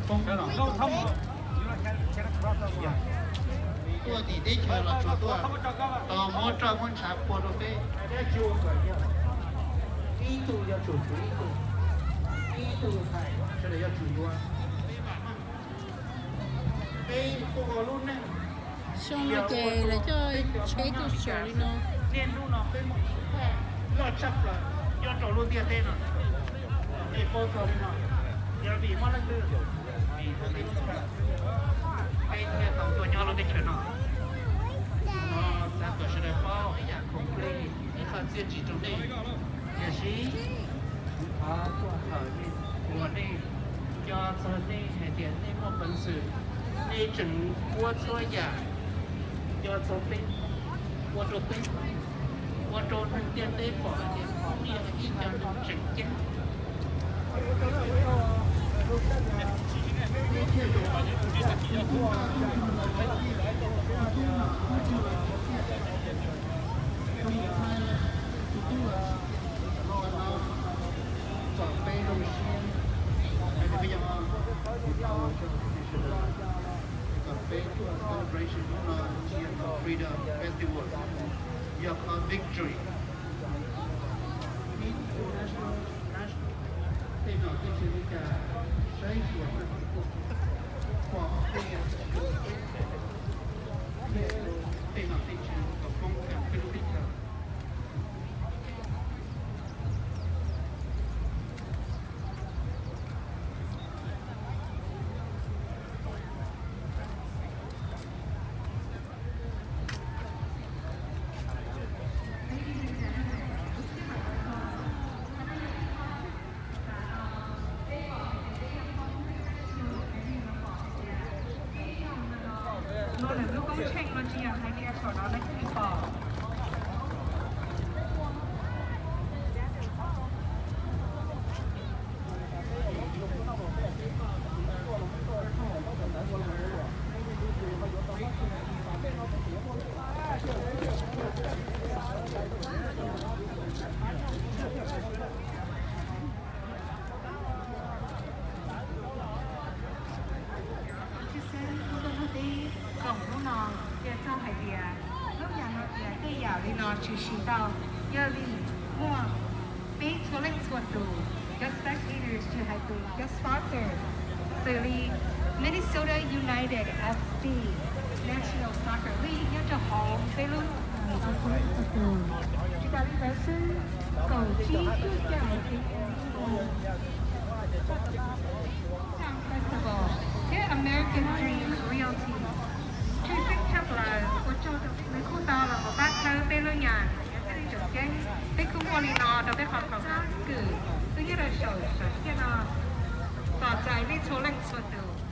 Tuaj tim teb chaws los tsuas tuaj tos muab roj muab ntshav pua rau peb. Ib tug yuav tsum tswv ib tug, ib tug hais sawv daws yuav tsum yuav. Peb tuaj ua lub neej. Xyoo no ces lawv coj tsheb tuaj tsaws li no. Niaj hnub no peb muaj ib loj tshaj plaws nyob rau lub ntiaj teb no. Nej paub txog li no, yog vim muaj leej twg, vim peb thiaj tau tuaj nyob lub teb chaws no. No xav kom sawv daws paub ib yam khoom plig ib qho txiaj ntsig rau nej. Tiam sis kuv thov tuaj hawm nej, ua nej, nco txog nej hais tias nej muaj peev xwm, nej tseem ua txhua yam nco txog peb, ua rau peb, ua rau neeg ntiaj teb pom hais tias nej yog ib co neeg tseem ceeb. Kom peb tuaj celebration hnub no cia Freedom Festival, yog qhov victory. International, national, tej nom tej tswv li cas saib xyuas pom tej nom tej tswv kom poob kam peb lub teb chaws. Lo lwm lub koob tsheej no tsis yog hais tias thaum no nej thiaj li pom. Tshwj xeeb kuv tuaj hnub tim koom hnub no, cia txog hais tias lub yam no tias tej yam li no tshwm sim tau, yog vim muaj peb txhua leej txhua tus, cov spectators, tsis hais tus cov sponsor, xws li Minnesota United F C, National Soccer League nyob rau hauv peb lub, tsis tas li ntawd xwb, kaum tsib cuaj caum Film Festival thiab American Dream Realty. Tshwj xeeb tshaj plaws ua rau nws kuj tau los mus pab thawb peb lub nyam thiab tseem ceeb. Peb kuj muaj li no rau peb qhov thaum kawg twb nyob rau saum saum tiaj no, pom txais nej txhua leej txhua tus.